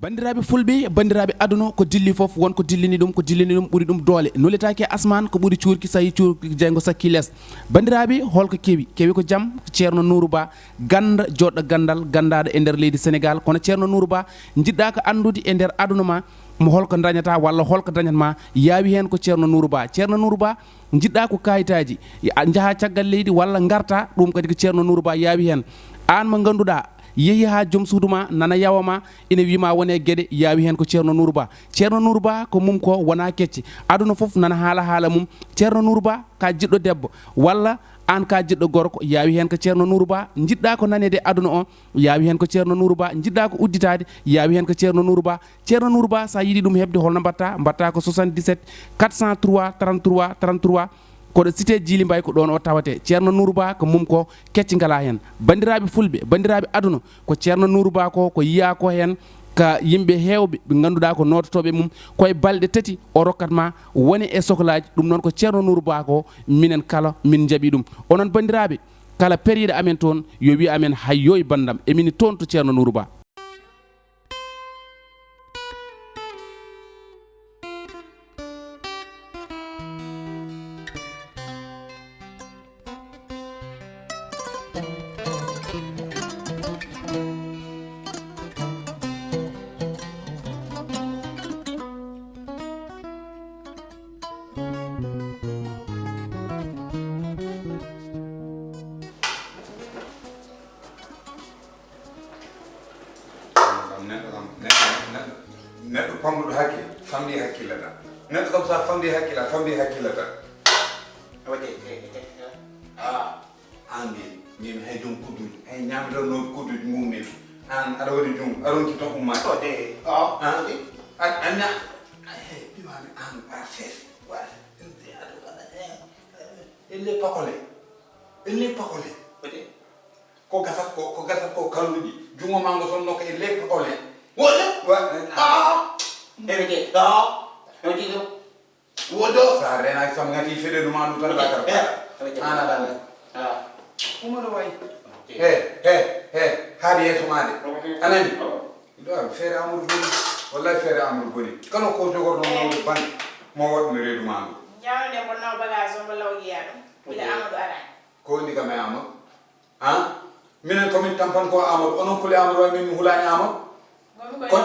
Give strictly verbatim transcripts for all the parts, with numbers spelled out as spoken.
Banndiraaɓe fulɓe, banndiraaɓe aduna, ko dilli fof, won ko dillini ɗum, ko dillini ɗum ɓuri ɗum doole. Nuletaake e asmaan, ko ɓuri cuurki, so yii cuurki jeyngo sakkii lees. Banndiraaɓe, holko kewi? Kewi ko jam, ko Ceerno Nuuru Ba, gannda, joɗɗo ganndal, ganndaaɗo e nder leydi Senegaal. Kono Ceerno Nuuru Ba, njiɗɗaa ko anndude e nder aduna ma, mo holko dañata walla holko dañat ma, yaawi heen ko Ceerno Nuuru Ba. Ceerno Nuuru Ba, njiɗɗaa ko kayitaaji, a njaha caggal leydi walla ngarta, ɗum kadi ko Ceerno Nuuru Ba yaawi heen. Aan mo ngannduɗaa, yehi haa joom suudu ma nana yawa ma, ina wii ma wone geɗe, yaawi heen ko Ceerno Nuuru Ba. Ceerno Nuuru Ba ko mum ko wonaa kecce. Aduna fof nana haala haala mum. Ceerno Nuuru Ba ka jiɗɗo debbo, walla aan ka jiɗɗo gorko, yaawi heen ko Ceerno Nuuru Ba. Njiɗɗaa ko naneede aduna o, yaawi heen ko Ceerno Nuuru Ba. Njiɗɗaa ko udditaade, yaawi heen ko Ceerno Nuuru Ba. Ceerno Nuuru Ba, so a yiɗi ɗum heɓde, holno mbaɗtaa? Mbaɗtaa ko soixante-dix-sept quatre cent trois trente-trois trente-trois. Koɗo cité Djily Mbaye, ko ɗoon o tawatee. Ceerno Nuuru Ba ko mum ko kecci ngalaa heen. Banndiraaɓe fulɓe, banndiraaɓe aduna, ko Ceerno Nuuru Ba ko, ko yiyaa ko heen ka yimɓe heewɓe ɓe ngannduɗaa ko noototooɓe mum, ko e balɗe tati o rokkat ma wone e soklaaji. Ɗum noon ko Ceerno Nuuru Ba ko, minen kala min njaɓi ɗum. Onon banndiraaɓe, kala periiɗo amen toon, yo wiy amen, "Hayyooy banndam, emin toon to Ceerno Nuuru Ba." Kam neɗɗo kam, neɗɗo, neɗɗo, neɗɗo pamɗuɗo hakkil, famɗi hakkillata. Neɗɗo kam, so a famɗi hakkil, a famɗi hakkillata. Waɗi, e, e, e, e. Ah, aan de, min hay joom kudduuji, hay ñaamitanooɓe kudduuji mum min. Aan aɗa waɗi junngo, a ronki tan ummaade. O de, o, ah, o de. A, a ña-, ay, hey, pimaami aan, a fes, wa, aɗa waɗa, eh, eh, elle est pas collée. Elle est pas collée. Waɗi. Ko gasat ko, ko gasat ko kalluɗi. Junngo maa ngo sonno ko e lekka ole. Woɗɗo? Wa-, ah. Ewete. Ah. Ewete ɗo. Woɗɗo? Sa renaaki sam ngati feɗe ɗum andu tan bakar. Eh, ewete. Ana ɗan. Ah. Umaru wayi. He, he, he. Haade yeeso maa de. A nani? Ɗo am feere Amadou boni. Wallahi feere Amadou boni. Kala ko jogorno nawde ban. Mo waɗ mi reedu maa ndu. Ñaawde mo naw bagage o mo law yiyaa ɗum. Gila Amadou araani. Ko woni kam e Amadou? Han? Minen ko min tampan ko Amadou. Onon kuli Amadou way min mi hulaani Amadou. Ko,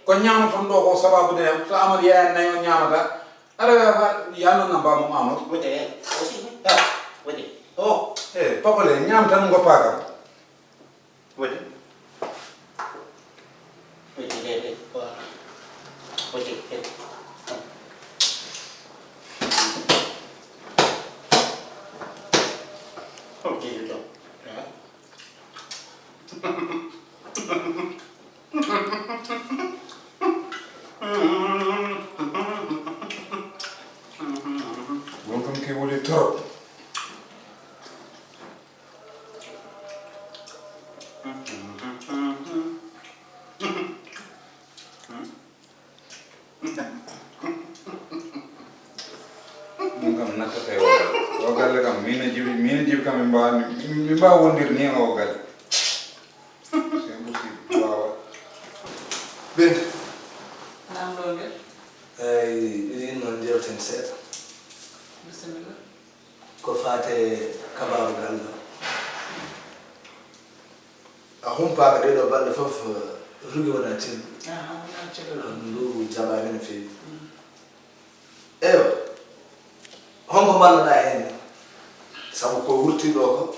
ko ñaamaton ɗo ko sababu de yam. So Amadou yayan nayi on ñaamata. Aɗa ya non namba mum Amadou. Wode, wode, ha, wode. Oh. Eh, pakole, ñaam tan ngoppa kam. Wode. Won kam ke woni trop. Ɗum kam nattata e o galle. O galle kam, min e Jibi, min e Jibi kam, min mbaawa, min mbaawa wondir ni e o galle. C'est impossible, waawa. Binta. Naam, ɗo ngel. Eyi, ɗiɗi noon njeewten seeɗa. Bisimilla. Ko faate kabaaru galle o. A humpaaka ɗee ɗoo balɗe fof, eh, Rugi wonaa celluɗo. Aha, wonaa celluɗo. Ɗum ndu jaɓaani no feewi. Mm. Eywa, honko mballoɗaa heen ni? Sabu ko wurtii ɗoo ko,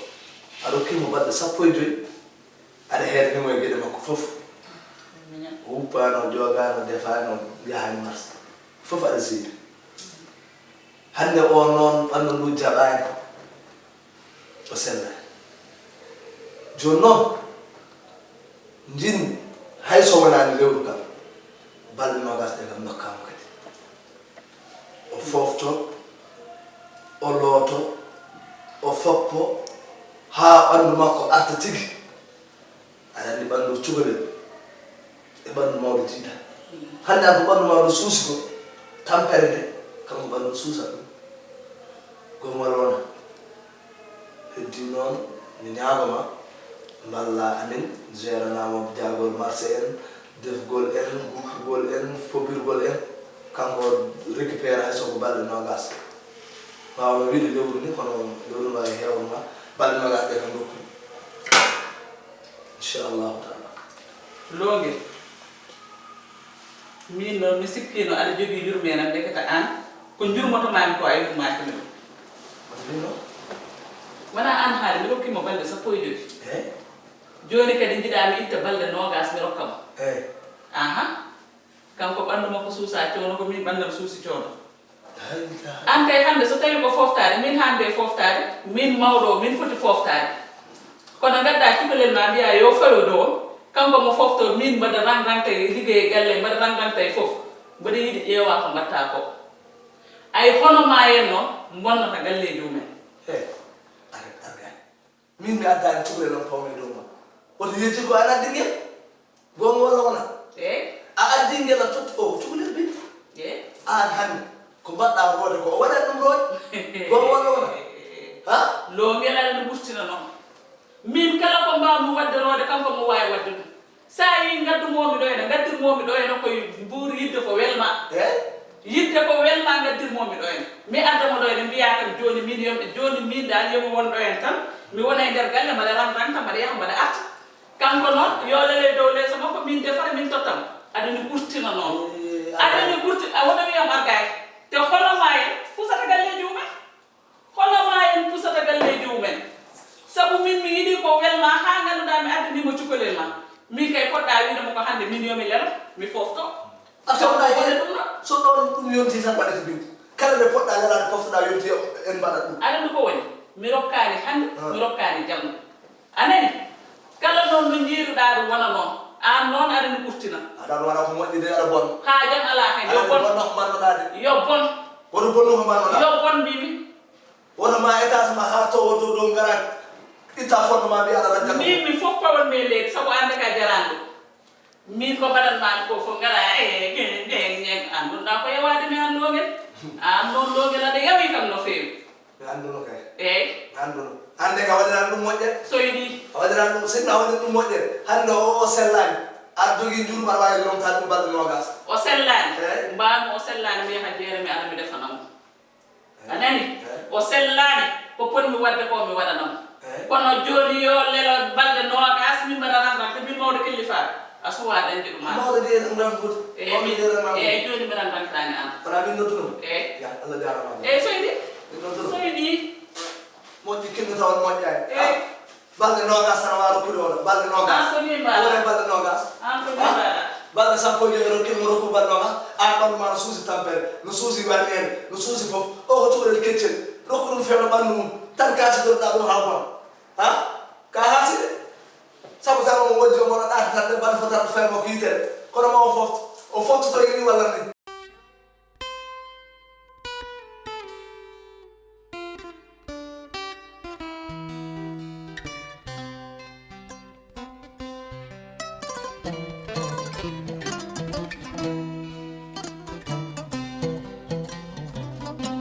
a rokkii mo balɗe sappo e joy, aɗa heerni mo e geɗe makko fof. O wuppaano, o joogaano, o defaano, o yahaani marché. Fof aɗa seeri. Hannde o noon, ɓanndu ndu jaɓaani. O sellaani. Jooni noon, njin hay so wonaani lewru kam, balɗe noogaas ɗe kam ndokkaa mo kadi. O foofto, o looto, o foppo, haa ɓanndu makko arta tigi. Aɗa anndi ɓanndu cukalel e ɓanndu mawɗo jiida. Hannde an ko ɓanndu mawɗo suusi ko, tampere nde, kanko ɓanndu suusa ɗum. Ko ɗum walla wona? Heddi noon, mi ñaago ma, mballa amin, jeeranaa mo jaagol marché en, defgol en, Waawno wiide lewru ni, kono lewru no e heewno ma. Balɗe nogas ɗe kam rokku. Inchallahu taala. Longel. Min noon mi sikkino aɗa jogii yurmeende, ndekete aan ko njurmotomaami ko a yurmaaki mi. Wata ɗum noon. Wonaa aan haali, mi rokkii mo balɗe sappo e joy. Eey. Jooni kadi njiɗaa mi itta balɗe noogaas mi rokka mo. Eey. Aha. Kanko ɓanndu makko suusaa coono, ko min ɓanndam suusi coono. An kay hannde so tawii ko fooftaade, min hannde e fooftaade, min mawɗo o, min foti fooftaade. Kono ngaddaa cukalel ma mbiyaa yo fayo dow, kanko mo foofto, min mbaɗa rang-rang tawi liggey e galle, mbaɗa rang-rang tawi fof. Mboɗo yiɗi ƴeewaa ko mbaɗtaa ko. Ay hono ma en no mbonnata galleeji mumen. He, argaani. Min mi addaani cukalel am pawne dow ma. Woto yejjir ko an addi ngel. Goonga walla wona? Eey. A addi ngel a totti o ko cukalel binta. Eey. Aan hannde ko mbaɗɗaa roode ko o waɗani ɗum roode. Goonga walla wona? Ha? Lo ngel aɗa no ɓurtina noon. Min kala ko mbaawmi waɗde roode kanko mo waawi waɗde ɗum. So a yii ngaddu moomi ɗo ene, ngaddir moomi ɗo ene koye mbuuru yidde ko welma. Eey. Yidde ko welma ngaddir moomi ɗo ene. Mi adda mo ɗo ene mbiyaa kam jooni min yom jooni min dal yomi won ɗo en tan. Mi wona e nder galle mbaɗa rang rang tan mbaɗa yaha mbaɗa arta. Kanko noon yo lele dow leeso makko min defata min totta mo. Aɗa ni ɓurtina noon. Aɗa ni ɓurti a wona wiyam argaaki. Te hono ma en pusata galleeji mumen. Hono ma en pusata galleeji mumen. Sabu min mi yiɗi ko welma haa ngannduɗaa mi addani mo cukalel ma. Min kay poɗɗaa wiide mo ko hannde min yomi lelo mi foofto. A tawɗaa heen ɗum ɗo. So ɗoon ɗum yontii tan waɗete binta. Kala nde poɗɗaa lelaade poftoɗaa yontii en mbaɗat ɗum. Aɗa anndi ko woni? Mi rokkaani hannde, mi rokkaani janngo. A nani? Kala noon no njiiruɗaa ɗum wona noon. Aan noon aɗa no ɓurtina. Aɗa waɗa ko moƴƴi de aɗa bon. Haa jam alaa heen. Yo bon. Aɗa bon ko mbannoɗaa de. Yo bon. Woto bonnu ko mbannoɗaa. Yo bon mbimi. Woto ma étage ma haa towo dow dow ngara itta fondement mbiya aɗa ragga. Min mi fof pawon mi e leydi sabu aan de ka jaraani ɗum. Min ko mbaɗan maami ko fof ngara e gen gen gen aan gonɗaa ko yewaade mi aan longel. Aan noon longel aɗa yawi kam no feewi. Mi annduno kay. Eey. Mi annduno. Aan de ka waɗiraan ɗum moƴƴere. So yiɗi. A waɗiraan ɗum sinno a waɗir ɗum moƴƴere hannde o o sellaani. Aɗa jogii njurum aɗa waawi lomtaade ɗum balɗe noogaas. O sellaani. Eey. Mbaami o sellaani mi yaha jeere mi ara mi defana mo. A nani? O sellaani ko potmi waɗde ko mi waɗana mo. Kono jooni yo lelo balɗe noogaas min mbaɗa rang rang te min mawɗo killifaaɓe a suwaa dañde ɗum aan. Mawɗo de rang rang goto. Eyi min eyi jooni mi rang rangtaani aan. Wona min nodduno mo. Eyi. Ya Allah jaarama. Eyi soydi. Min nodduno. Soydi. Moƴƴi kinno tawa moƴƴaani. Eyi. Balɗe noogaas tan waawa rokkude oɗo, balɗe noogaas. Aan ko nii mbaɗa. Wona e balɗe noogaas. Aan ko nii mbaɗa. Balɗe sappo e joy rokki mo rokku balɗe noogaas. Aan ɓanndu ma no suusi tampere, no suusi warneere, no suusi fof. O ko cukalel keccel. Rokku ɗum fewndo ɓanndu mum. Tan kaasi ɗorɗaa ɗum haa bon. Ha? Ka haasi de. Sabu tan omo wojji omo waɗa ɗaata tan ɗe balɗe fof tan fayi mo ko yitere. Kono ma o fof, o fof to yiɗi walla ni.